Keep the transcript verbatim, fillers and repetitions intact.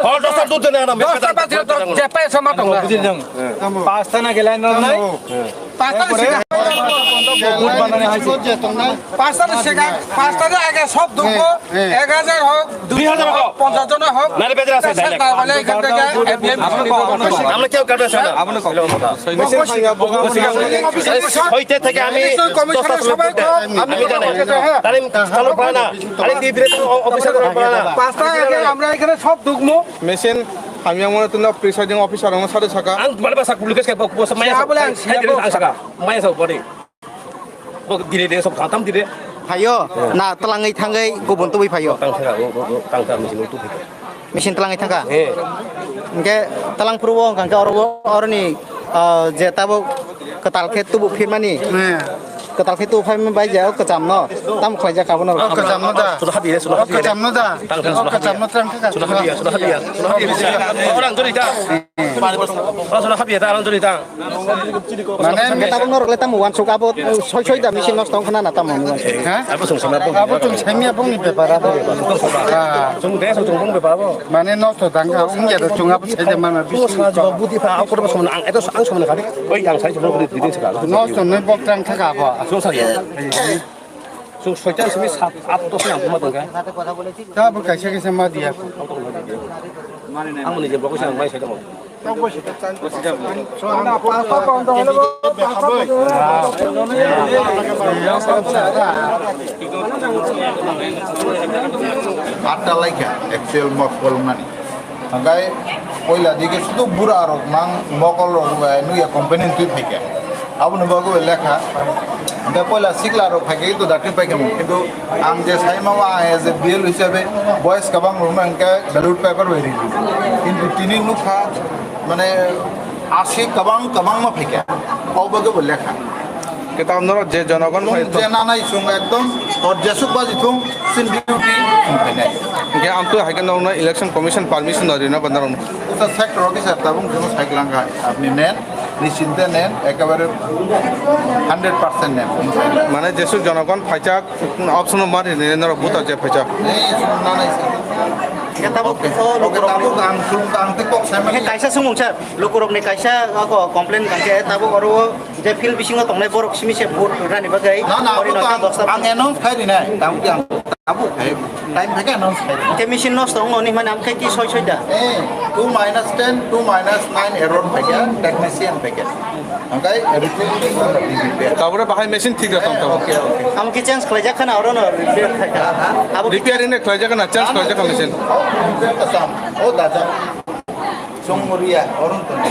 Oh, dosta dut dene ana. Dosta pas je to je pa sama tongo. Bujil jang. Pasta na gelai no nai. Pasta na sega. Bot banane haisi. Pasta na sega. Pasta na age sob dukbo. Ek hajar hok, dui hajar hok, ponchas jon hok. Nare bedra ase, direct. Sir, na bole ekhon theke A P M. Amne keu karte sir na? Amne keu. Hoite theke ami dosta sobai to, ami jane. Tare chalo pora na. Are di bire officer pora na. Pasta age amra ekhane sob dukmo. Machine hamya mone tunna presiding officer ang sare saka. Ang bale ba sak public ke bok bos maya sa. Bole ang saka. Maya sa body. Bok dire de sob khatam dire. Phaio, na twlangwi thangwi gubun tubui phaio. Tang saka, o, o, o, tang saka machine tu phai. Machine twlangwi thangkha. Eh. Hingke twlang phuru bo hingke oro, oroni, ah, je tabuk kwtal khe tubu phirmani. Kwtal khe tubu phaimani bai je o kwcham no. Tam khlaijak abono. O kwcham no da. Sudah habis, sudah habis. Kwcham no da. Tang, tang, sudah habis. Kwcham no tang kha. Sudah habis, sudah habis, sudah habis. Orang tu dah. Oh, sudah habis, orang tu dah. Mane tabuk norok le tamo uansuk abo, soi soi da machine nosto wngkha na tamo ni uansuk. Ha? Abo chwng saimya bongni bepar abo. Ha. Chwng de chwng bong bepar abo. Mane nosto dang kha wngya da chwng abo sai da mana. Chwng sa jaba budi pha akor bo somna ang eto ang somna khadi. Oi ang sai somna khadi bidi saka. Nosto noi bok tang thaka abo. Chwng sa ya. Chwng soita simi sat at dos ni ang buma tongkha. Ta bo kaisa kaisa ma diya. Ang mani je bok sai ang mai sai tamo. Atta laikha actual mok kolmani. Hingkai poila dike sudu bura rok mang mokol rok nuya company twi phaikha. Aboni bagwi lekha. Hingkai poila sikla rok phaikha itu dakti phaikha. Kintu ang je saima wa ang as a B L hisabe boys kabang rok hingkai ballot paper bai ri. Kintu tini nukha mane asi kabang kabang ma phaikha. O bagwi bo lekha. Kitab norok je jonogon Chwng phai to. Je nanai chwng ekdom tor jesuk baji thung sin duty chwng khainai. Hingke amtwi hai khe nokno election commission permission no rina ba norok. Uta sector officer tabung chwng sai klang kha apni nen, ni chinte nen, ekebare hundred percent nen. Mane jesuk jonogon phaijak option no mari ni norok buta je phaijak. Nei chwng nanai. Kitab Okay. Okay, tabuk ang chwng ang te kok sai mani. Kaisa sumung sir, lukurok ni kaisa ako complain kangke tabuk oro Je field bisingo tongnai borok simi se vote rani bagwi Na, na, ori abo to noita ang, dosta ang announce khai rinai. Tamo ki ang abo khai. Time thake announce khai rinai. Ke machine nosto wngmani hwnmani ang khai ki soi soi da. Eh, two minus ten, two minus nine error phaikha, technician phaikha. Angkai everything is under repair. Tabore bahai machine thik da tong tamo. Okay, okay. Amo ki change khlaijak khana oro no repair khlaikha. Abo ki Repair ine khlaijak khana, change khlaijak kha machine. Oh, repair ka sam. Oh, daja. Song Moria, Orun Tani.